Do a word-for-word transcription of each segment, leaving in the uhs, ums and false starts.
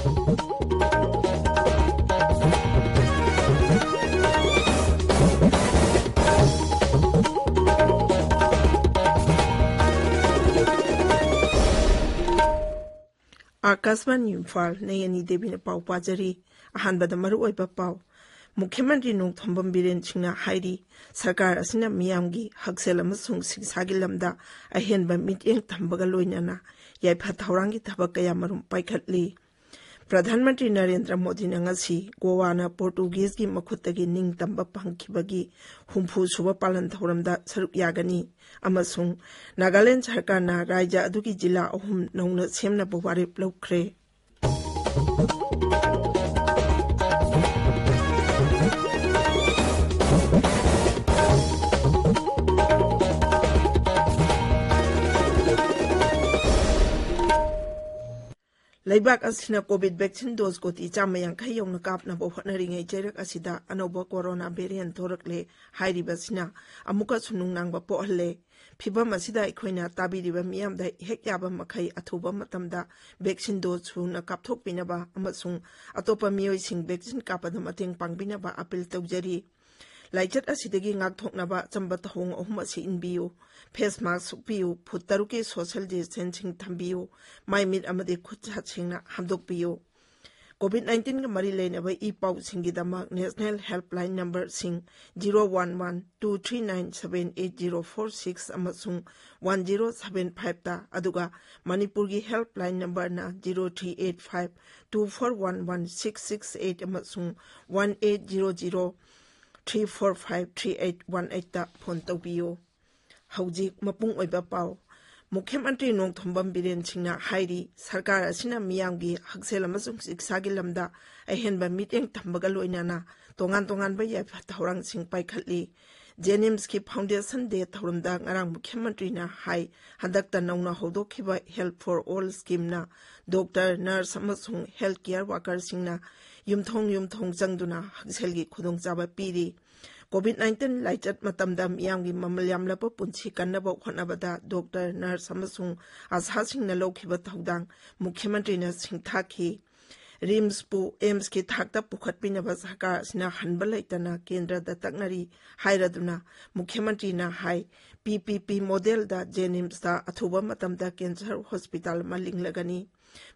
ꯑꯥꯀꯥꯁꯕꯥꯅꯤ ꯏꯝꯐꯥꯜ, ꯅꯌꯅꯤ ꯗꯦꯕꯤꯅ ꯄꯥꯎ ꯄꯥꯖꯔꯤ꯫ ꯑꯍꯥꯟꯕꯗ ꯃꯔꯨꯑꯣꯏꯕ ꯄꯥꯎ꯫ ꯃꯨꯈ꯭ꯌ ꯃꯟꯇ꯭ꯔꯤ ꯅꯣꯡꯊꯣꯝꯕꯝ ꯕꯤꯔꯦꯟ ꯁꯤꯡꯅ ꯍꯥꯏꯔꯤ, ꯁꯔꯀꯥꯔ ꯑꯁꯤꯅ ꯃꯤꯌꯥꯝꯒꯤ ꯍꯛꯁꯦꯜ ꯑꯃꯁꯨꯡ ꯁꯤꯛꯁꯥꯒꯤ ꯂꯝꯗ ꯑꯍꯦꯟꯕ ꯃꯤꯠꯌꯦꯡ ꯊꯝꯕꯒ ꯂꯣꯏꯅꯅ ꯌꯥꯏꯐ ꯊꯧꯔꯥꯡꯒꯤ ꯊꯕꯛ ꯀꯌꯥꯃꯔꯨꯝ ꯄꯥꯏꯈꯠꯂꯤ꯫ ꯄ꯭ꯔꯙꯥꯟ ꯃꯟꯇ꯭ꯔꯤ ꯅꯔꯦꯟꯗ꯭ꯔ ꯃꯣꯗꯤꯅ ꯉꯁꯤ ꯒꯣꯋꯥꯅ ꯄꯣꯔꯇꯨꯒꯤꯖꯒꯤ ꯃꯈꯨꯠꯇꯒꯤ ꯅꯤꯡꯇꯝꯕ ꯐꯪꯈꯤꯕꯒꯤ ꯍꯨꯝꯐꯨ ꯁꯨꯕ ꯄꯥꯂꯟ ꯊꯧꯔꯝꯗ ꯁꯔꯨꯛ ꯌꯥꯒꯅꯤ꯫ ꯑꯃꯁꯨꯡ ꯅꯥꯒꯥꯂꯦꯟ ꯁꯔꯀꯥꯔꯅ ꯔꯥꯖ꯭ꯌ ꯑꯗꯨꯒꯤ ꯖꯤꯂꯥ ꯑꯍꯨꯝ ꯅꯧꯅ ꯁꯦꯝꯅꯕ ꯋꯥꯔꯦꯞ ꯂꯧꯈ꯭ꯔꯦ꯫ ꯂꯩꯕꯥꯛ ꯑꯁꯤꯅ ꯀꯣꯚꯤꯗ ꯚꯦꯛꯁꯤꯟ ꯗꯣꯖ ꯀꯣꯇꯤ ꯆꯥꯝꯃ ꯌꯥꯡꯈꯩ ꯌꯧꯅ ꯀꯥꯞꯅꯕ ꯍꯣꯠꯅꯔꯤꯉꯩ ꯆꯩꯔꯛ ꯑꯁꯤꯗ ꯑꯅꯧꯕ ꯀꯣꯔꯣꯅꯥ ꯚꯦꯔꯤꯌꯦꯟ ꯊꯣꯔꯛꯂꯦ ꯍꯥꯏꯔꯤꯕꯁꯤꯅ ꯑꯃꯨꯛꯀꯁꯨ ꯅꯨꯡꯅꯥꯡꯕ ꯄꯣꯛꯍꯜꯂꯦ꯫ ꯐꯤꯚꯝ ꯑꯁꯤꯗ ꯑꯩꯈꯣꯏꯅ ꯇꯥꯕꯤꯔꯤꯕ ꯃꯤꯌꯥꯝꯗ ꯍꯦꯛ ꯌꯥꯕ ꯃꯈꯩ ꯑꯊꯨꯕ ꯃꯇꯝꯗ ꯚꯦꯛꯁꯤꯟ ꯗꯣꯖ ꯁꯨꯅ ꯀꯥꯞꯊꯣꯛꯄꯤꯅꯕ ꯑꯃꯁꯨꯡ ꯑꯇꯣꯞꯄ ꯃꯤꯑꯣꯏꯁꯤꯡ ꯚꯦꯛꯁꯤꯟ ꯀꯥꯞꯄꯗ ꯃꯇꯦꯡ ꯄꯥꯡꯕꯤꯅꯕ ꯑꯄꯤꯜ ꯇꯧꯖꯔꯤ꯫ ꯂꯥꯏꯆꯠ ꯑꯁꯤꯗꯒꯤ ꯉꯥꯛꯊꯣꯛꯅꯕ ꯑꯆꯝꯕ ꯊꯧꯑꯣꯡ ꯑꯍꯨꯝ ꯑꯁꯤ ꯏꯟꯕꯤꯌꯨ: ꯐꯦꯁ ꯃꯥꯁꯛ ꯎꯞꯄꯤꯌꯨ, ꯐꯨꯠ ꯇꯔꯨꯛꯀꯤ ꯁꯣꯁꯤꯌꯦꯜ ꯗꯤꯁꯇꯦꯟꯁꯤꯡ ꯊꯝꯕꯤꯌꯨ, ꯃꯥꯏ ꯃꯤꯠ ꯑꯃꯗꯤ ꯈꯨꯠ ꯁꯥ ꯁꯦꯡꯅ ꯍꯥꯝꯗꯣꯛꯄꯤꯌꯨ꯫ ꯀꯣꯚꯤꯗ ꯅꯥꯏꯟꯇꯤꯟꯒ ꯃꯔꯤ ꯂꯩꯅꯕ ꯏ ꯄꯥꯎꯁꯤꯡꯒꯤꯗꯃꯛ ꯅꯦꯁꯅꯦꯜ ꯍꯦꯜꯞꯂꯥꯏꯟ ꯅꯝꯕꯔꯁꯤꯡ zero one one two three nine seven eight zero four six ꯑꯃꯁꯨꯡ ꯋꯥꯟ ꯖꯤꯔꯣ ꯁꯕꯦꯟ ꯐꯥꯏꯚꯇ, ꯑꯗꯨꯒ ꯃꯅꯤꯄꯨꯔꯒꯤ ꯍꯦꯜꯞꯂꯥꯏꯟ ꯅꯝꯕꯔꯅ zero three eight five two four one one six six eight ꯑꯃꯁꯨꯡ one eight zero zero three four five three eight one ꯑꯩꯠꯇ phone ꯇꯧꯕꯤꯌꯨ꯫ ꯍꯧꯖꯤꯛ ꯃꯄꯨꯡ ꯑꯣꯏꯕ ꯄꯥꯎ꯫ ꯃꯨꯈ꯭ꯌ ꯃꯟꯇ꯭ꯔꯤ ꯅꯣꯡꯊꯣꯝꯕꯝ ꯕꯤꯔꯦꯟ ꯁꯤꯡꯅ ꯍꯥꯏꯔꯤ, ꯁꯔꯀꯥꯔ ꯑꯁꯤꯅ ꯃꯤꯌꯥꯝꯒꯤ ꯍꯛꯁꯦꯜ ꯑꯃꯁꯨꯡ ꯆꯤꯀꯤꯠꯁꯥꯒꯤ ꯂꯝꯗ ꯑꯍꯦꯟꯕ ꯃꯤꯠꯌꯦꯡ ꯊꯝꯕꯒ ꯂꯣꯏꯅꯅ ꯇꯣꯉꯥꯟ ꯇꯣꯉꯥꯟꯕ ꯌꯥꯏꯐ ꯊꯧꯔꯥꯡꯁꯤꯡ ꯄꯥꯏꯈꯠꯂꯤ꯫ ꯖꯦꯅꯤꯝꯁꯀꯤ ꯐꯥꯎꯟꯗꯦꯁꯟ ꯗꯦ ꯊꯧꯔꯝꯗ ꯉꯔꯥꯡ ꯃꯨꯈ꯭ꯌ ꯃꯟꯇ꯭ꯔꯤꯅ ꯍꯥꯏ, ꯍꯟꯗꯛꯇ ꯅꯧꯅ ꯍꯧꯗꯣꯛꯈꯤꯕ ꯍꯦꯜꯊ ꯐꯣꯔ ꯑꯣꯜ ꯁ꯭ꯀꯤꯝꯅ ꯗꯣꯛꯇꯔ, ꯅꯔꯁ ꯑꯃꯁꯨꯡ ꯍꯦꯜꯊ ꯀꯤꯌꯔ ꯋꯥꯀꯔꯁꯤꯡꯅ ꯌꯨꯝꯊꯣꯡ ꯌꯨꯝꯊꯣꯡ ꯆꯪꯗꯨꯅ ꯍꯛꯁꯦꯜꯒꯤ ꯈꯨꯗꯣꯡꯆꯥꯕ ꯄꯤꯔꯤ꯫ ꯀꯣꯚꯤꯗ ꯅꯥꯏꯟꯇꯤꯟ ꯂꯥꯏꯆꯠ ꯃꯇꯝꯗ ꯃꯤꯌꯥꯝꯒꯤ ꯃꯃꯜ ꯌꯥꯝꯂꯕ ꯄꯨꯟꯁꯤ ꯀꯟꯅꯕ ꯍꯣꯠꯅꯕꯗ ꯗꯣꯛꯇꯔ, ꯅꯔꯁ ꯑꯃꯁꯨꯡ ꯑꯁꯥꯁꯤꯡꯅ ꯂꯧꯈꯤꯕ ꯊꯧꯗꯥꯡ ꯃꯨꯈ꯭ꯌ ꯃꯟꯇ꯭ꯔꯤꯅ ꯁꯤꯡꯊꯥꯈꯤ꯫ ꯔꯤꯝꯁꯄꯨ ꯑꯦꯝꯁꯀꯤ ꯊꯥꯛꯇ ꯄꯨꯈꯠꯄꯤꯅꯕ ꯁꯔꯀꯥꯔ ꯑꯁꯤꯅ ꯍꯟꯕ ꯂꯩꯇꯅ ꯀꯦꯟꯗ꯭ꯔꯗ ꯇꯛꯅꯔꯤ ꯍꯥꯏꯔꯗꯨꯅ ꯃꯨꯈ꯭ꯌ ꯃꯟꯇ꯭ꯔꯤꯅ ꯍꯥꯏ, ꯄꯤ ꯄꯤ ꯄꯤ ꯃꯣꯗꯦꯜꯗ ꯖꯦꯅꯤꯝꯁꯇ ꯑꯊꯨꯕ ꯃꯇꯝꯗ ꯀꯦꯟꯁꯔ ꯍꯣꯁꯄꯤꯇꯥꯜ ꯑꯃ ꯂꯤꯡꯂꯒꯅꯤ꯫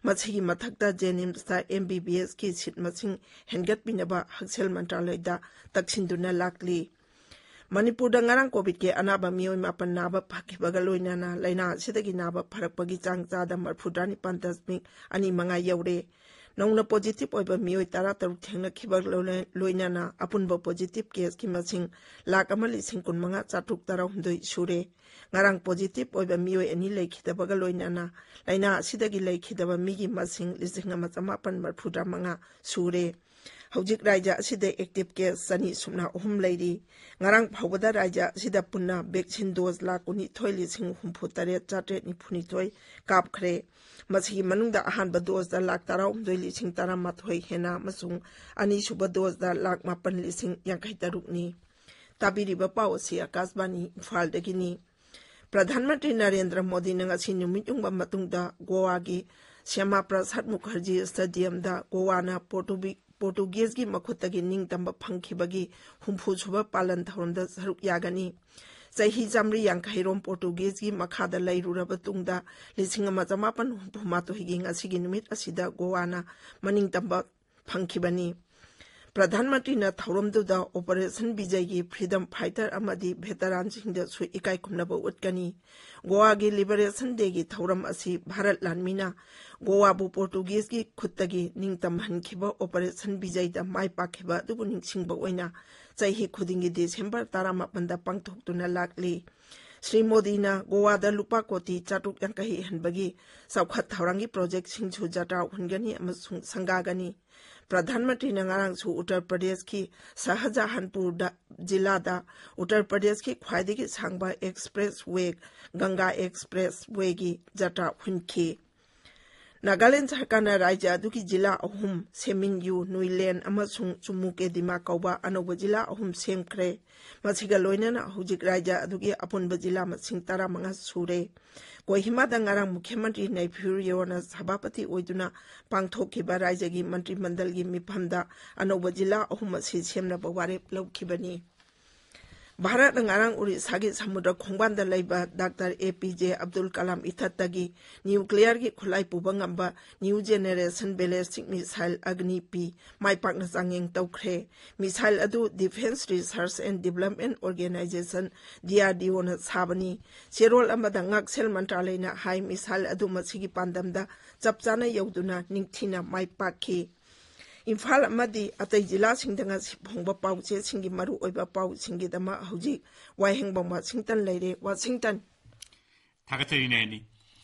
ꯃꯁꯤꯒꯤ ꯃꯊꯛꯇ ꯖꯦꯅꯤꯝꯁꯇ ꯑꯦꯝ ꯕꯤ ꯕꯤ ꯑꯦꯁꯀꯤ ꯁꯤꯠ ꯃꯁꯤꯡ ꯍꯦꯟꯒꯠꯄꯤꯅꯕ ꯍꯛꯁꯦꯜ ꯃꯟꯇ꯭ꯔꯥꯂꯌꯗ ꯇꯛꯁꯤꯟꯗꯨꯅ ꯂꯥꯛꯂꯤ꯫ ꯃꯅꯤꯄꯨꯔꯗ ꯉꯔꯥꯡ ꯀꯣꯚꯤꯗꯀꯤ ꯑꯅꯥꯕ ꯃꯤꯑꯣꯏ ꯃꯥꯄꯟ ꯅꯥꯕ ꯐꯈꯤꯕꯒ ꯂꯣꯏꯅꯅ ꯂꯥꯏꯅꯥ ꯑꯁꯤꯗꯒꯤ ꯅꯥꯕ ꯐꯔꯛꯄꯒꯤ ꯆꯥꯡ ꯆꯥꯗ ꯃꯔꯤꯐꯨꯇꯔꯥꯅꯤꯄꯥꯟ ꯗꯁꯃꯤꯛ ꯑꯅꯤ ꯃꯉꯥ ꯌꯧꯔꯦ꯫ ꯅꯧꯅ ꯄꯣꯖꯤꯇꯤꯚ ꯑꯣꯏꯕ ꯃꯤꯑꯣꯏ ꯇꯔꯥꯇꯔꯨꯛ ꯊꯦꯡꯅꯈꯤꯕ ꯂꯣꯏꯅ-, ꯂꯣꯏꯅꯅ ꯑꯄꯨꯟꯕ ꯄꯣꯖꯤꯇꯤꯚ ꯀꯦꯁꯀꯤ ꯃꯁꯤꯡ ꯂꯥꯈ ꯑꯃ ꯂꯤꯁꯤꯡ ꯀꯨꯟꯃꯉꯥ ꯆꯥꯇ꯭ꯔꯨꯛ ꯇꯔꯥꯍꯨꯝꯗꯣꯏ ꯁꯨꯔꯦ꯫ ꯉꯔꯥꯡ ꯄꯣꯖꯤꯇꯤꯚ ꯑꯣꯏꯕ ꯃꯤꯑꯣꯏ ꯑꯅꯤ ꯂꯩꯈꯤꯗꯕꯒ ꯂꯣꯏꯅꯅ ꯂꯥꯏꯅꯥ ꯑꯁꯤꯗꯒꯤ ꯂꯩꯈꯤꯗꯕ ꯃꯤꯒꯤ ꯃꯁꯤꯡ ꯂꯤꯁꯤꯡ ꯑꯃ ꯆꯃꯥꯄꯟ ꯃꯔꯤꯐꯨꯇꯔꯥ ꯃꯉꯥ ꯁꯨꯔꯦ꯫ ꯍꯧꯖꯤꯛ ꯔꯥꯖ꯭ꯌ ꯑꯁꯤꯗ ꯑꯦꯛꯇꯤꯚ ꯀꯦꯁ ꯆꯅꯤ ꯁꯨꯞꯅ ꯑꯍꯨꯝ ꯂꯩꯔꯤ꯫ ꯉꯔꯥꯡ ꯐꯥꯎꯕꯗ ꯔꯥꯖ꯭ꯌ ꯑꯁꯤꯗ ꯄꯨꯟꯅ ꯚꯦꯛꯁꯤꯟ ꯗꯣꯁ ꯂꯥꯈ ꯀꯨꯟꯅꯤꯊꯣꯏ ꯂꯤꯁꯤꯡ ꯍꯨꯝꯐꯨ ꯇꯔꯦꯠ ꯆꯥꯇ꯭ꯔꯦꯠ ꯅꯤꯐꯨ ꯅꯤꯊꯣꯏ ꯀꯥꯞꯈ꯭ꯔꯦ꯫ ꯃꯁꯤꯒꯤ ꯃꯅꯨꯡꯗ ꯑꯍꯥꯟꯕ ꯗꯣꯁꯇ ꯂꯥꯈ ꯇꯔꯥꯍꯨꯝꯗꯣꯏ ꯂꯤꯁꯤꯡ ꯇꯔꯥꯃꯥꯊꯣꯏ ꯍꯦꯟꯅ ꯑꯃꯁꯨꯡ ꯑꯅꯤꯁꯨꯕ ꯗꯣꯁꯇ ꯂꯥꯈ ꯃꯥꯄꯟ ꯂꯤꯁꯤꯡ ꯌꯥꯡꯈꯩ ꯇꯔꯨꯛꯅꯤ꯫ ꯇꯥꯕꯤꯔꯤꯕ ꯄꯥꯎ ꯑꯁꯤ ꯑꯀꯥꯁꯕꯥꯅꯤ ꯏꯝꯐꯥꯜꯗꯒꯤꯅꯤ꯫ ꯄ꯭ꯔꯙꯥꯟ ꯃꯟꯇ꯭ꯔꯤ ꯅꯔꯦꯟꯗ꯭ꯔ ꯃꯣꯗꯤꯅ ꯉꯁꯤ ꯅꯨꯃꯤꯠ ꯌꯨꯡꯕ ꯃꯇꯨꯡꯗ ꯒꯣꯋꯥꯒꯤ ꯁ꯭ꯌꯥꯃꯥ ꯄ꯭ꯔꯁꯥꯗ ꯃꯨꯈꯔꯖꯤ ꯁ꯭ꯇꯦꯗꯤꯌꯝꯗ ꯒꯣꯋꯥꯅ ꯄꯣꯔꯇꯨꯕꯤ-, ꯄꯣꯔꯇꯨꯒꯦꯖꯒꯤ ꯃꯈꯨꯠꯇꯒꯤ ꯅꯤꯡꯇꯝꯕ ꯐꯪꯈꯤꯕꯒꯤ ꯍꯨꯝꯐꯨ ꯁꯨꯕ ꯄꯥꯂꯟ ꯊꯧꯔꯝꯗ ꯁꯔꯨꯛ ꯌꯥꯒꯅꯤ꯫ ꯆꯍꯤ ꯆꯥꯃꯔꯤ ꯌꯥꯡꯈꯩꯔꯣꯝ ꯄꯣꯔꯇꯨꯒꯦꯖꯒꯤ ꯃꯈꯥꯗ ꯂꯩꯔꯨꯔꯕ ꯇꯨꯡꯗ ꯂꯤꯁꯤꯡ ꯑꯃ ꯆꯃꯥꯄꯟ ꯍꯨꯝꯐꯨ ꯃꯥꯊꯣꯏꯒꯤ ꯉꯁꯤꯒꯤ ꯅꯨꯃꯤꯠ ꯑꯁꯤꯗ ꯒꯣꯋꯥꯅ ꯃꯅꯤꯡꯇꯝꯕ ꯐꯪꯈꯤꯕꯅꯤ꯫ ꯄ꯭ꯔꯙꯥꯟ ꯃꯟꯇ꯭ꯔꯤꯅ ꯊꯧꯔꯝꯗꯨꯗ ꯑꯣꯄꯔꯦꯁꯟ ꯕꯤꯖꯩꯒꯤ ꯐ꯭ꯔꯤꯗꯝ ꯐꯥꯏꯇꯔ ꯑꯃꯗꯤ ꯚꯦꯇꯔꯥꯟꯁꯤꯡꯗꯁꯨ ꯏꯀꯥꯏ ꯈꯨꯝꯅꯕ ꯎꯠꯀꯅꯤ꯫ ꯒꯣꯋꯥꯒꯤ ꯂꯤꯕꯔꯦꯁꯟ ꯗꯦꯒꯤ ꯊꯧꯔꯝ ꯑꯁꯤ ꯚꯥꯔꯠ ꯂꯥꯟꯃꯤꯅ ꯒꯣꯋꯥꯕꯨ ꯄꯣꯔꯇꯨꯒꯦꯖꯀꯤ ꯈꯨꯠꯇꯒꯤ ꯅꯤꯡꯇꯝꯍꯟꯈꯤꯕ ꯑꯣꯄꯔꯦꯁꯟ ꯕꯤꯖꯩꯗ ꯃꯥꯏ ꯄꯥꯛꯈꯤꯕ ꯑꯗꯨꯕꯨ ꯅꯤꯡꯁꯤꯡꯕ ꯑꯣꯏꯅ ꯆꯍꯤ ꯈꯨꯗꯤꯡꯒꯤ ꯗꯤꯁꯦꯝꯕꯔ ꯇꯔꯥꯃꯥꯄꯟꯗ ꯄꯥꯡꯊꯣꯛꯇꯨꯅ ꯂꯥꯛꯂꯤ꯫ ꯁ꯭ꯔꯤ ꯃꯣꯗꯤꯅ ꯒꯣꯋꯥꯗ ꯂꯨꯄꯥ ꯀꯣꯇꯤ ꯆꯥꯇ꯭ꯔꯨꯛ ꯌꯥꯡꯈꯩ ꯍꯦꯟꯕꯒꯤ ꯆꯥꯎꯈꯠ ꯊꯧꯔꯥꯡꯒꯤ ꯄ꯭ꯔꯣꯖꯦꯛꯁꯤꯡꯁꯨ ꯖꯇ꯭ꯔꯥ ꯍꯨꯟꯒꯅꯤ ꯑꯃꯁꯨꯡ ꯁꯪꯒꯥꯒꯅꯤ꯫ ꯄ꯭ꯔꯙꯥꯟ ꯃꯟꯇ꯭ꯔꯤꯅ ꯉꯔꯥꯡꯁꯨ ꯎꯠꯇꯔ ꯄ꯭ꯔꯗꯦꯁꯀꯤ ꯁꯍꯖꯍꯥꯟꯄꯨꯔꯗ ꯖꯤꯂꯥꯗ ꯎꯠꯇꯔ ꯄ꯭ꯔꯗꯦꯁꯀꯤ ꯈ꯭ꯋꯥꯏꯗꯒꯤ ꯁꯥꯡꯕ ꯑꯦꯛꯁꯄ꯭ꯔꯦꯁ ꯋꯦ, ꯒꯪꯒꯥ ꯑꯦꯛꯁꯄ꯭ꯔꯦꯁ ꯋꯦꯒꯤ ꯖꯇ꯭ꯔꯥ ꯍꯨꯟꯈꯤ꯫ ꯅꯥꯒꯥꯂꯦꯟ ꯁꯔꯀꯥꯔꯅ ꯔꯥꯖ꯭ꯌ ꯑꯗꯨꯒꯤ ꯖꯤꯂꯥ ꯑꯍꯨꯝ, ꯁꯦꯃꯤꯟꯌꯨ, ꯅꯨꯏꯂꯦꯟ ꯑꯃꯁꯨꯡ ꯆꯨꯃꯨꯀꯦꯗꯤꯃꯥ ꯀꯧꯕ ꯑꯅꯧꯕ ꯖꯤꯂꯥ ꯑꯍꯨꯝ ꯁꯦꯝꯈ꯭ꯔꯦ꯫ ꯃꯁꯤꯒ ꯂꯣꯏꯅꯅ ꯍꯧꯖꯤꯛ ꯔꯥꯖ꯭ꯌ ꯑꯗꯨꯒꯤ ꯑꯄꯨꯟꯕ ꯖꯤꯂꯥ ꯃꯁꯤꯡ ꯇꯔꯥꯃꯉꯥ ꯁꯨꯔꯦ꯫ ꯀꯣꯍꯤꯃꯥꯗ ꯉꯔꯥꯡ ꯃꯨꯈ꯭ꯌ ꯃꯟꯇ꯭ꯔꯤ ꯅꯩꯐꯤꯌꯨ ꯔꯤꯑꯣꯅ ꯁꯚꯥꯄꯇꯤ ꯑꯣꯏꯗꯨꯅ ꯄꯥꯡꯊꯣꯛꯈꯤꯕ ꯔꯥꯖ꯭ꯌꯒꯤ ꯃꯟꯇ꯭ꯔꯤ ꯃꯟꯗꯜꯒꯤ ꯃꯤꯐꯝꯗ ꯑꯅꯧꯕ ꯖꯤꯂꯥ ꯑꯍꯨꯝ ꯑꯁꯤ ꯁꯦꯝꯅꯕ ꯋꯥꯔꯦꯞ ꯂꯧꯈꯤꯕꯅꯤ꯫ ꯚꯥꯔꯠꯅ ꯉꯔꯥꯡ ꯑꯣꯔꯤꯁꯥꯒꯤ ꯁꯃꯨꯗ꯭ꯔ ꯈꯣꯡꯕꯥꯟꯗ ꯂꯩꯕ ꯗꯥꯛꯇꯔ ꯑꯦ ꯄꯤ ꯖꯦ ꯑꯕꯗꯨꯜ ꯀꯂꯥꯝ ꯏꯊꯠꯇꯒꯤ ꯅ꯭ꯌꯨꯀ꯭ꯂꯤꯌꯔꯒꯤ ꯈꯨꯠꯂꯥꯏ ꯄꯨꯕ ꯉꯝꯕ ꯅ꯭ꯌꯨ ꯖꯦꯅꯦꯔꯦꯁꯟ ꯕꯦꯂꯦꯁꯇꯤꯛ ꯃꯤꯁꯥꯏꯜ ꯑꯒꯅꯤ ꯄꯤ ꯃꯥꯏ ꯄꯥꯛꯅ ꯆꯥꯡꯌꯦꯡ ꯇꯧꯈ꯭ꯔꯦ꯫ ꯃꯤꯁꯥꯏꯜ ꯑꯗꯨ Defence Research and Development Organization, D R D ꯑꯣꯅ ꯁꯥꯕꯅꯤ꯫ ꯆꯦꯔꯣꯜ ꯑꯃꯗ ꯉꯥꯛꯁꯦꯜ ꯃꯟꯇ꯭ꯔꯥꯂꯌꯅ ꯍꯥꯏ, ꯃꯤꯁꯥꯏꯜ ꯑꯗꯨ ꯃꯁꯤꯒꯤ ꯄꯥꯟꯗꯝꯗ ꯆꯞ ꯆꯥꯅ ꯌꯧꯗꯨꯅ ꯅꯤꯡꯊꯤꯅ ꯃꯥꯏ ꯄꯥꯛꯈꯤ꯫ ꯏꯝꯐꯥꯜ ꯑꯃꯗꯤ ꯑꯇꯩ ꯖꯤꯂꯥꯁꯤꯡꯗ ꯉꯁꯤ ꯐꯣꯡꯕ ꯄꯥꯎꯆꯦꯁꯤꯡꯒꯤ ꯃꯔꯨꯑꯣꯏꯕ ꯄꯥꯎꯁꯤꯡꯒꯤꯗꯃꯛ ꯍꯧꯖꯤꯛ ꯋꯥꯍꯦꯡꯕꯝ ꯋꯥꯁꯤꯡꯇꯟ ꯂꯩꯔꯦ꯫ ꯋꯥꯁꯤꯡꯇꯟ꯫ ꯊꯥꯒꯠꯆꯔꯤ ꯅꯦꯅꯤ꯫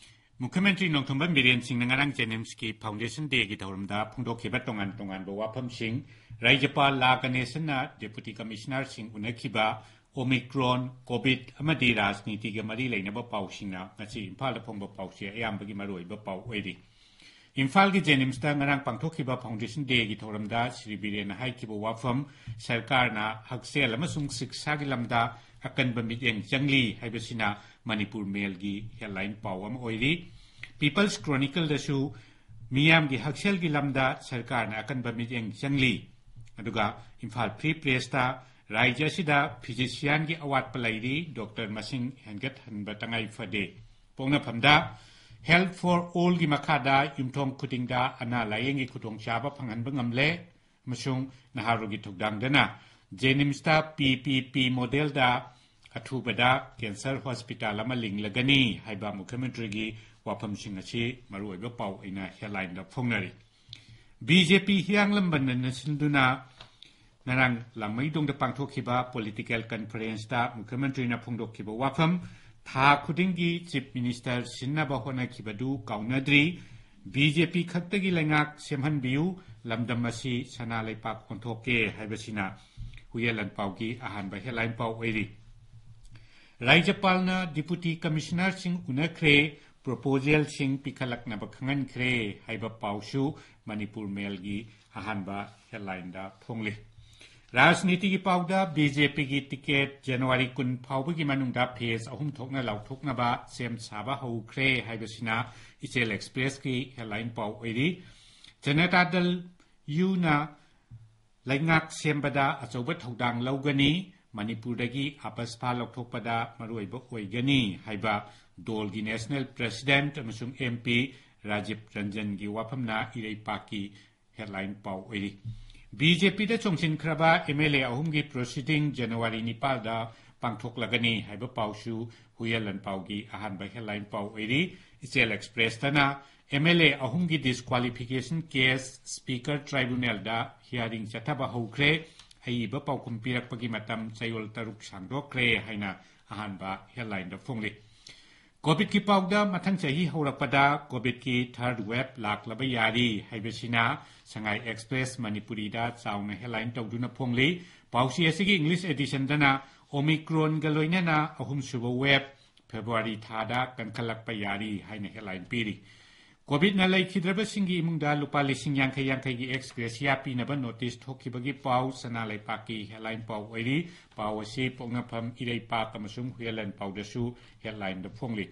ꯃꯨꯈ꯭ꯌ ꯃꯟꯇ꯭ꯔꯤ ꯅꯣꯡꯊꯣꯝꯕꯝ ꯕꯤꯔꯦꯟ ꯁꯤꯡꯅ ꯉꯔꯥꯡ ꯖꯦꯅꯤꯝꯁꯀꯤ ꯐꯥꯎꯟꯗꯦꯁꯟ ꯗꯦꯒꯤ ꯊꯧꯔꯝꯗ ꯐꯣꯡꯗꯣꯛꯈꯤꯕ ꯇꯣꯉꯥꯟ ꯇꯣꯉꯥꯟꯕ ꯋꯥꯐꯝꯁꯤꯡ, ꯔꯥꯖ꯭ꯌꯄꯥꯜ ꯂꯥ ꯒꯅꯦꯁꯟꯅ ꯗꯦꯄꯨꯇꯤ ꯀꯃꯤꯁꯅꯔꯁꯤꯡ ꯎꯅꯈꯤꯕ, ꯑꯣꯃꯤꯀ꯭ꯔꯣꯟ, ꯀꯣꯚꯤꯗ ꯑꯃꯗꯤ ꯔꯥꯖꯅꯤꯇꯤꯒ ꯃꯔꯤ ꯂꯩꯅꯕ ꯄꯥꯎꯁꯤꯡꯅ ꯉꯁꯤ ꯏꯝꯐꯥꯜꯗ ꯐꯣꯡꯕ ꯄꯥꯎꯆꯦ ꯑꯌꯥꯝꯕꯒꯤ ꯃꯔꯨꯑꯣꯏꯕ ꯄꯥꯎ ꯑꯣꯏꯔꯤ꯫ ꯏꯝꯐꯥꯜꯒꯤ ꯖꯦꯅꯤꯝꯁꯇ ꯉꯔꯥꯡ ꯄꯥꯡꯊꯣꯛꯈꯤꯕ ꯐꯥꯎꯟꯗꯦꯁꯟ ꯗꯦꯒꯤ ꯊꯧꯔꯝꯗ ꯁ꯭ꯔꯤ ꯕꯤꯔꯦꯟꯅ ꯍꯥꯏꯈꯤꯕ ꯋꯥꯐꯝ, ꯁꯔꯀꯥꯔꯅ ꯍꯛꯁꯦꯜ ꯑꯃꯁꯨꯡ ꯁꯤꯛꯁꯥꯒꯤ ꯂꯝꯗ ꯑꯀꯟꯕ ꯃꯤꯠꯌꯦꯡ ꯆꯪꯂꯤ ꯍꯥꯏꯕꯁꯤꯅ ꯃꯅꯤꯄꯨꯔ ꯃꯦꯜꯒꯤ ꯍꯦꯗꯂꯥꯏꯟ ꯄꯥꯎ ꯑꯃ ꯑꯣꯏꯔꯤ꯫ ꯄꯤꯄꯜꯁ ꯀ꯭ꯔꯣꯅꯤꯀꯜꯗꯁꯨ ꯃꯤꯌꯥꯝꯒꯤ ꯍꯛꯁꯦꯜꯒꯤ ꯂꯝꯗ ꯁꯔꯀꯥꯔꯅ ꯑꯀꯟꯕ ꯃꯤꯠꯌꯦꯡ ꯆꯪꯂꯤ꯫ ꯑꯗꯨꯒ ꯏꯝꯐꯥꯜ ꯐ꯭ꯔꯤ ꯄ꯭ꯔꯦꯁꯇ ꯔꯥꯖ꯭ꯌ ꯑꯁꯤꯗ ꯐꯤꯖꯤꯁꯤꯌꯥꯟꯒꯤ ꯑꯋꯥꯠꯄ ꯂꯩꯔꯤ, ꯗꯣꯛꯇꯔ ꯃꯁꯤꯡ ꯍꯦꯟꯒꯠꯍꯟꯕ ꯇꯉꯥꯏ ꯐꯗꯦ꯫ ꯄꯣꯛꯅꯐꯝꯗ Health for Allꯒꯤ ꯃꯈꯥꯗ ꯌꯨꯝꯊꯣꯡ ꯈꯨꯗꯤꯡꯗ ꯑꯅꯥ ꯂꯥꯌꯦꯡꯒꯤ ꯈꯨꯗꯣꯡꯆꯥꯕ ꯐꯪꯍꯟꯕ ꯉꯝꯂꯦ ꯑꯃꯁꯨꯡ ꯅꯍꯥꯔꯣꯜꯒꯤ ꯊꯧꯗꯥꯡꯗꯅ ꯖꯦꯅꯤꯝꯁꯇ ꯄꯤ ꯄꯤ ꯄꯤ ꯃꯣꯗꯦꯜꯗ ꯑꯊꯨꯕꯗ ꯀꯦꯟꯁꯔ ꯍꯣꯁꯄꯤꯇꯥꯜ ꯑꯃ ꯂꯤꯡꯂꯒꯅꯤ ꯍꯥꯏꯕ ꯃꯨꯈ꯭ꯌ ꯃꯟꯇ꯭ꯔꯤꯒꯤ ꯋꯥꯐꯝꯁꯤꯡ ꯑꯁꯤ ꯃꯔꯨꯑꯣꯏꯕ ꯄꯥꯎ ꯑꯣꯏꯅ ꯍꯦꯗꯂꯥꯏꯟꯗ ꯐꯣꯡꯅꯔꯤ꯫ ꯕꯤ ꯖꯦ ꯄꯤ ꯍꯤꯌꯥꯡꯂꯝꯕꯟꯅ ꯁꯤꯟꯗꯨꯅ ꯉꯔꯥꯡ ꯂꯥꯡꯃꯩꯗꯣꯡꯗ ꯄꯥꯡꯊꯣꯛꯈꯤꯕ ꯄꯣꯂꯤꯇꯤꯀꯦꯜ ꯀꯟꯐꯔꯦꯟꯁꯇ ꯃꯨꯈ꯭ꯌ ꯃꯟꯇ꯭ꯔꯤꯅ ꯐꯣꯡꯗꯣꯛꯈꯤꯕ ꯋꯥꯐꯝ, ꯊꯥ ꯈꯨꯗꯤꯡꯒꯤ ꯆꯤꯐ ꯃꯤꯅꯤꯁꯇꯔ ꯁꯤꯟꯅꯕ ꯍꯣꯠꯅꯈꯤꯕꯗꯨ ꯀꯥꯎꯅꯗ꯭ꯔꯤ, ꯕꯤ ꯖꯦ ꯄꯤ ꯈꯛꯇꯒꯤ ꯂꯩꯉꯥꯛ ꯁꯦꯝꯍꯟꯕꯤꯌꯨ, ꯂꯝꯗꯝ ꯑꯁꯤ ꯁꯅꯥ ꯂꯩꯄꯥꯛ ꯑꯣꯟꯊꯣꯛꯀꯦ ꯍꯥꯏꯕꯁꯤꯅ ꯍꯨꯏꯌꯦꯟ ꯂꯥꯟꯄꯥꯎꯒꯤ ꯑꯍꯥꯟꯕ ꯍꯦꯗꯂꯥꯏꯟ ꯄꯥꯎ ꯑꯣꯏꯔꯤ꯫ ꯔꯥꯖ꯭ꯌꯄꯥꯜꯅ ꯗꯤꯄꯨꯇꯤ ꯀꯃꯤꯁꯅꯔꯁꯤꯡ ꯎꯅꯈ꯭ꯔꯦ, ꯄ꯭ꯔꯣꯄꯣꯖꯦꯜꯁꯤꯡ ꯄꯤꯈꯠꯂꯛꯅꯕ ꯈꯪꯍꯟꯈ꯭ꯔꯦ ꯍꯥꯏꯕ ꯄꯥꯎꯁꯨ ꯃꯅꯤꯄꯨꯔ ꯃꯦꯜꯒꯤ ꯑꯍꯥꯟꯕ ꯍꯦꯗꯂꯥꯏꯟꯗ ꯐꯣꯡꯂꯤ꯫ ꯔꯥꯖꯅꯤꯇꯤꯒꯤ ꯄꯥꯎꯗ, ꯕꯤꯖꯦꯄꯤꯒꯤ ꯇꯤꯀꯦꯠ ꯖꯅꯋꯥꯔꯤ ꯀꯨꯟ ꯐꯥꯎꯕꯒꯤ ꯃꯅꯨꯡꯗ ꯐꯦꯖ ꯑꯍꯨꯝ ꯊꯣꯛꯅ ꯂꯥꯎꯊꯣꯛꯅꯕ ꯁꯦꯝ ꯁꯥꯕ ꯍꯧꯈ꯭ꯔꯦ ꯍꯥꯏꯕꯁꯤꯅ ꯏꯆꯦꯜ ꯑꯦꯛꯁꯄ꯭ꯔꯦꯁꯀꯤ ꯍꯦꯗꯂꯥꯏꯟ ꯄꯥꯎ ꯑꯣꯏꯔꯤ꯫ ꯖꯅꯇꯥ ꯗꯜ ꯌꯨꯅ ꯂꯩꯉꯥꯛ ꯁꯦꯝꯕꯗ ꯑꯆꯧꯕ ꯊꯧꯗꯥꯡ ꯂꯧꯒꯅꯤ, ꯃꯅꯤꯄꯨꯔꯗꯒꯤ ꯑꯄꯁꯄꯥ ꯂꯧꯊꯣꯛꯄꯗ ꯃꯔꯨꯑꯣꯏꯕ ꯑꯣꯏꯒꯅꯤ ꯍꯥꯏꯕ ꯗꯣꯜꯒꯤ ꯅꯦꯁꯅꯦꯜ ꯄ꯭ꯔꯦꯁꯤꯗꯦꯟꯠ ꯑꯃꯁꯨꯡ ꯑꯦꯝ ꯄꯤ ꯔꯥꯖꯤꯕ ꯔꯟꯖꯟꯒꯤ ꯋꯥꯐꯝꯅ ꯏꯔꯩꯄꯥꯛꯀꯤ ꯍꯦꯗꯂꯥꯏꯟ ꯄꯥꯎ ꯑꯣꯏꯔꯤ꯫ ꯕꯤꯖꯦꯄꯤꯗ ꯆꯣꯡꯁꯤꯟꯈ꯭ꯔꯕ ꯑꯦꯝ ꯑꯦꯜ ꯑꯦ ꯑꯍꯨꯝꯒꯤ ꯄ꯭ꯔꯣꯁꯤꯗꯤꯡ ꯖꯅꯋꯥꯔꯤ ꯅꯤꯄꯥꯜꯗ ꯄꯥꯡꯊꯣꯛꯂꯒꯅꯤ ꯍꯥꯏꯕ ꯄꯥꯎꯁꯨ ꯍꯨꯏꯌꯦꯟ ꯂꯥꯟꯄꯥꯎꯒꯤ ꯑꯍꯥꯟꯕ ꯍꯦꯗꯂꯥꯏꯟ ꯄꯥꯎ ꯑꯣꯏꯔꯤ꯫ ꯏꯆꯦꯜ ꯑꯦꯛꯁꯄ꯭ꯔꯦꯁꯇꯅ ꯑꯦꯝ ꯑꯦꯜ ꯑꯦ ꯑꯍꯨꯝꯒꯤ ꯗꯤꯁꯀ꯭ꯋꯥꯂꯤꯐꯤꯀꯦꯁꯟ ꯀꯦꯁ ꯁ꯭ꯄꯤꯀꯔ ꯇ꯭ꯔꯥꯏꯕꯨꯅꯦꯜꯗ ꯍꯤꯌꯥꯔꯤꯡ ꯆꯠꯊꯕ ꯍꯧꯈ꯭ꯔꯦ, ꯑꯏꯕ ꯄꯥꯎꯈꯨꯝ ꯄꯤꯔꯛꯄꯒꯤ ꯃꯇꯝ ꯆꯌꯣꯜ ꯇꯔꯨꯛ ꯁꯥꯡꯗꯣꯛꯈ꯭ꯔꯦ ꯍꯥꯏꯅ ꯑꯍꯥꯟꯕ ꯍꯦꯗꯂꯥꯏꯟꯗ ꯐꯣꯡꯂꯤ꯫ ꯀꯣꯚꯤꯗꯀꯤ ꯄꯥꯎꯗ, ꯃꯊꯪ ꯆꯍꯤ ꯍꯧꯔꯛꯄꯗ ꯀꯣꯚꯤꯗꯀꯤ ꯊꯔꯗ ꯋꯦꯕ ꯂꯥꯛꯂꯕ ꯌꯥꯔꯤ ꯍꯥꯏꯕꯁꯤꯅ ꯁꯉꯥꯏ ꯑꯦꯛꯁꯄ꯭ꯔꯦꯁ ꯃꯅꯤꯄꯨꯔꯤꯗ ꯆꯥꯎꯅ ꯍꯦꯗꯂꯥꯏꯟ ꯇꯧꯗꯨꯅ ꯐꯣꯡꯂꯤ꯫ ꯄꯥꯎꯆꯦ ꯑꯁꯤꯒꯤ ꯏꯪꯂꯤꯁ ꯑꯦꯗꯤꯁꯟꯗꯅ ꯑꯣꯃꯤꯀ꯭ꯔꯣꯟꯒ ꯂꯣꯏꯅꯅ ꯑꯍꯨꯝꯁꯨꯕ ꯋꯦꯕ ꯐꯦꯕ꯭ꯔꯨꯋꯥꯔꯤ ꯊꯥꯗ ꯀꯟꯈꯠꯂꯛꯄ ꯌꯥꯔꯤ ꯍꯥꯏꯅ ꯍꯦꯗꯂꯥꯏꯟ ꯄꯤꯔꯤ꯫ ꯀꯣꯚꯤꯗꯅ ꯂꯩꯈꯤꯗ꯭ꯔꯕꯁꯤꯡꯒꯤ ꯏꯃꯨꯡꯗ ꯂꯨꯄꯥ ꯂꯤꯁꯤꯡ ꯌꯥꯡꯈꯩ ꯌꯥꯡꯈꯩꯒꯤ ꯑꯦꯛꯁ ꯒ꯭ꯔꯦꯁꯤꯌꯥ ꯄꯤꯅꯕ ꯅꯣꯇꯤꯁ ꯊꯣꯛꯈꯤꯕꯒꯤ ꯄꯥꯎ ꯁꯅꯥ ꯂꯩꯄꯥꯛꯀꯤ ꯍꯦꯗꯂꯥꯏꯟ ꯄꯥꯎ ꯑꯣꯏꯔꯤ꯫ ꯄꯥꯎ ꯑꯁꯤ ꯄꯣꯛꯅꯐꯝ, ꯏꯔꯩꯄꯥꯛ ꯑꯃꯁꯨꯡ ꯍꯨꯏꯌꯦꯟ ꯂꯥꯟꯄꯥꯎꯗꯁꯨ ꯍꯦꯗꯂꯥꯏꯟꯗ ꯐꯣꯡꯂꯤ꯫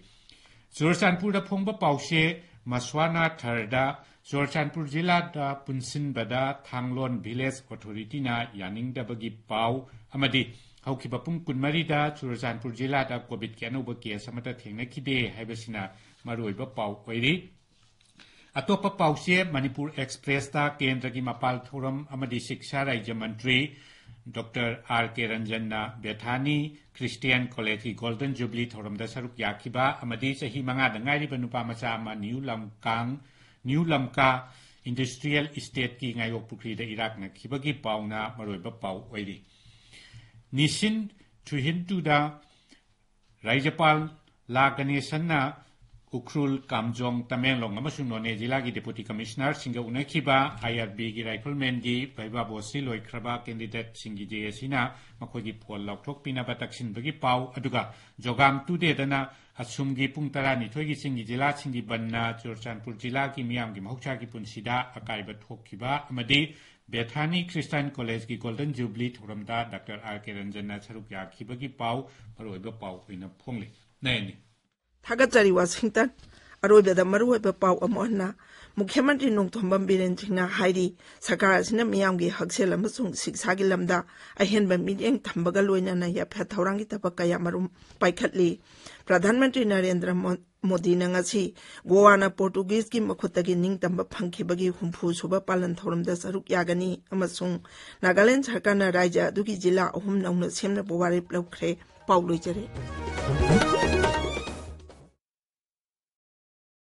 ꯆꯨꯔꯆꯥꯟꯄꯨꯔꯗ ꯐꯣꯡꯕ ꯄꯥꯎꯆꯦ ꯃꯁ꯭ꯋꯥꯅꯥ ꯊꯔꯗ ꯆꯨꯔꯆꯥꯟꯄꯨꯔ ꯖꯤꯂꯥꯗ ꯄꯨꯟꯁꯤꯟꯕꯗ ꯊꯥꯡꯂꯣꯟ ꯚꯤꯂꯦꯖ ꯑꯣꯊꯣꯔꯤꯇꯤꯅ ꯌꯥꯅꯤꯡꯗꯕꯒꯤ ꯄꯥꯎ ꯑꯃꯗꯤ ꯍꯧꯈꯤꯕ ꯄꯨꯡ ꯀꯨꯟꯃꯔꯤꯗ ꯆꯨꯔꯆꯥꯟꯄꯨꯔ ꯖꯤꯂꯥꯗ ꯀꯣꯚꯤꯗꯀꯤ ꯑꯅꯧꯕ ꯀꯦꯁ ꯑꯃꯠꯇ ꯊꯦꯡꯅꯈꯤꯗꯦ ꯍꯥꯏꯕꯁꯤꯅ ꯃꯔꯨꯑꯣꯏꯕ ꯄꯥꯎ ꯑꯣꯏꯔꯤ꯫ ꯑꯇꯣꯞꯄ ꯄꯥꯎꯆꯦ ꯃꯅꯤꯄꯨꯔ ꯑꯦꯛꯁꯄ꯭ꯔꯦꯁꯇ ꯀꯦꯟꯗ꯭ꯔꯒꯤ ꯃꯄꯥꯜ ꯊꯧꯔꯝ ꯑꯃꯗꯤ ꯁꯤꯛꯁꯥ ꯔꯥꯖ꯭ꯌ ꯃꯟꯇ꯭ꯔꯤ ꯗꯣꯛꯇꯔ ꯑꯥꯔ ꯀꯦ ꯔꯟꯖꯟꯅ ꯕꯦꯊꯥꯅꯤ ꯈ꯭ꯔꯤꯁꯇꯤꯌꯥꯟ ꯀꯣꯂꯦꯖꯀꯤ ꯒꯣꯜꯗꯟ ꯖꯨꯕꯤꯂꯤ ꯊꯧꯔꯝꯗ ꯁꯔꯨꯛ ꯌꯥꯈꯤꯕ ꯑꯃꯗꯤ ꯆꯍꯤ ꯃꯉꯥꯗ ꯉꯥꯏꯔꯤꯕ ꯅꯨꯄꯥ ꯃꯆꯥ ꯑꯃ ꯅ꯭ꯌꯨ ꯂꯝꯀꯥꯡ, ꯅ꯭ꯌꯨ ꯂꯝꯀꯥ ꯏꯟꯗꯁꯇ꯭ꯔꯤꯌꯦꯜ ꯏꯁꯇꯦꯠꯀꯤ ꯉꯥꯌꯣꯛ ꯄꯨꯈ꯭ꯔꯤꯗ ꯏꯔꯥꯛꯅꯈꯤꯕꯒꯤ ꯄꯥꯎꯅ ꯃꯔꯨꯑꯣꯏꯕ ꯄꯥꯎ ꯑꯣꯏꯔꯤ꯫ ꯅꯤꯁꯤꯟ ꯊꯨꯍꯤꯟꯇꯨꯗ ꯔꯥꯖ꯭ꯌꯄꯥꯜ ꯂꯥ ꯒꯅꯦꯁꯟꯅ ꯎꯈ꯭ꯔꯨꯜ, ꯀꯥꯝꯖꯣꯡ, ꯇꯃꯦꯡꯂꯣꯡ ꯑꯃꯁꯨꯡ ꯅꯣꯅꯦ ꯖꯤꯂꯥꯒꯤ ꯗꯦꯄꯨꯇꯤ ꯀꯃꯤꯁꯅꯔꯁꯤꯡꯒ ꯎꯅꯈꯤꯕ ꯑꯥꯏ ꯑꯥꯔ ꯕꯤꯒꯤ ꯔꯥꯏꯐꯜꯃꯦꯟꯒꯤ ꯚꯩꯕꯥ ꯚꯣꯠꯁꯤ ꯂꯣꯏꯈ꯭ꯔꯕ ꯀꯦꯟꯗꯤꯗꯦꯠꯁꯤꯡꯒꯤ ꯖꯦ ꯑꯦ ꯁꯤꯅ ꯃꯈꯣꯏꯒꯤ ꯐꯣꯜ ꯂꯧꯊꯣꯛꯄꯤꯅꯕ ꯇꯛꯁꯤꯟꯕꯒꯤ ꯄꯥꯎ, ꯑꯗꯨꯒ ꯖꯣꯒꯥꯝ ꯇꯨꯗꯦꯗꯅ ꯑꯁꯨꯝꯒꯤ ꯄꯨꯡ ꯇꯔꯥꯅꯤꯊꯣꯏꯒꯤ ꯆꯤꯡꯒꯤ ꯖꯤꯂꯥꯁꯤꯡꯒꯤ ꯕꯟꯅ ꯆꯨꯔꯆꯥꯟꯄꯨꯔ ꯖꯤꯂꯥꯒꯤ ꯃꯤꯌꯥꯝꯒꯤ ꯃꯍꯧꯁꯥꯒꯤ ꯄꯨꯟꯁꯤꯗ ꯑꯀꯥꯏꯕ ꯊꯣꯛꯈꯤꯕ ꯑꯃꯗꯤ ꯕꯦꯊꯥꯅꯤ ꯈ꯭ꯔꯤꯁꯇꯥꯟ ꯀꯣꯂꯦꯖꯀꯤ ꯒꯣꯜꯗꯟ ꯖꯨꯕꯂꯤ ꯊꯧꯔꯝꯗ ꯗꯥꯛꯇꯔ ꯑꯥꯔ ꯀꯦ ꯔꯟꯖꯟꯅ ꯁꯔꯨꯛ ꯌꯥꯈꯤꯕꯒꯤ ꯄꯥꯎ ꯃꯔꯨꯑꯣꯏꯕ ꯄꯥꯎ ꯑꯣꯏꯅ ꯐꯣꯡꯂꯤ꯫ ꯅꯌꯅꯤ꯫ ꯊꯥꯒꯠꯆꯔꯤ ꯋꯥꯁꯤꯡꯇꯟ꯫ ꯑꯔꯣꯏꯕꯗ ꯃꯔꯨꯑꯣꯏꯕ ꯄꯥꯎ ꯑꯃꯨꯛ ꯍꯟꯅ꯫ ꯃꯨꯈ꯭ꯌ ꯃꯟꯇ꯭ꯔꯤ ꯅꯣꯡꯊꯣꯝꯕꯝ ꯕꯤꯔꯦꯟ ꯁꯤꯡꯅ ꯍꯥꯏꯔꯤ, ꯁꯔꯀꯥꯔ ꯑꯁꯤꯅ ꯃꯤꯌꯥꯝꯒꯤ ꯍꯛꯁꯦꯜ ꯑꯃꯁꯨꯡ ꯁꯤꯛꯁꯥꯒꯤ ꯂꯝꯗ ꯑꯍꯦꯟꯕ ꯃꯤꯠꯌꯦꯡ ꯊꯝꯕꯒ ꯂꯣꯏꯅꯅ ꯌꯥꯏꯐ ꯊꯧꯔꯥꯡꯒꯤ ꯊꯕꯛ ꯀꯌꯥ ꯃꯔꯨꯝ ꯄꯥꯏꯈꯠꯂꯤ꯫ ꯄ꯭ꯔꯙꯥꯟ ꯃꯟꯇ꯭ꯔꯤ ꯅꯔꯦꯟꯗ꯭ꯔ ꯃꯣ-, ꯃꯣꯗꯤꯅ ꯉꯁꯤ ꯒꯣꯋꯥꯅ ꯄꯣꯔꯇꯨꯒꯤꯖꯀꯤ ꯃꯈꯨꯠꯇꯒꯤ ꯅꯤꯡꯇꯝꯕ ꯐꯪꯈꯤꯕꯒꯤ ꯍꯨꯝꯐꯨ ꯁꯨꯕ ꯄꯥꯂꯟ ꯊꯧꯔꯝꯗ ꯁꯔꯨꯛ ꯌꯥꯒꯅꯤ ꯑꯃꯁꯨꯡ ꯅꯥꯒꯥꯂꯦꯟ ꯁꯔꯀꯥꯔꯅ ꯔꯥꯖ꯭ꯌ ꯑꯗꯨꯒꯤ ꯖꯤꯂꯥ ꯑꯍꯨꯝ ꯅꯧꯅ ꯁꯦꯝꯅꯕ ꯋꯥꯔꯦꯞ ꯂꯧꯈ꯭ꯔꯦ꯫ ꯄꯥꯎ ꯂꯣꯏꯖꯔꯦ꯫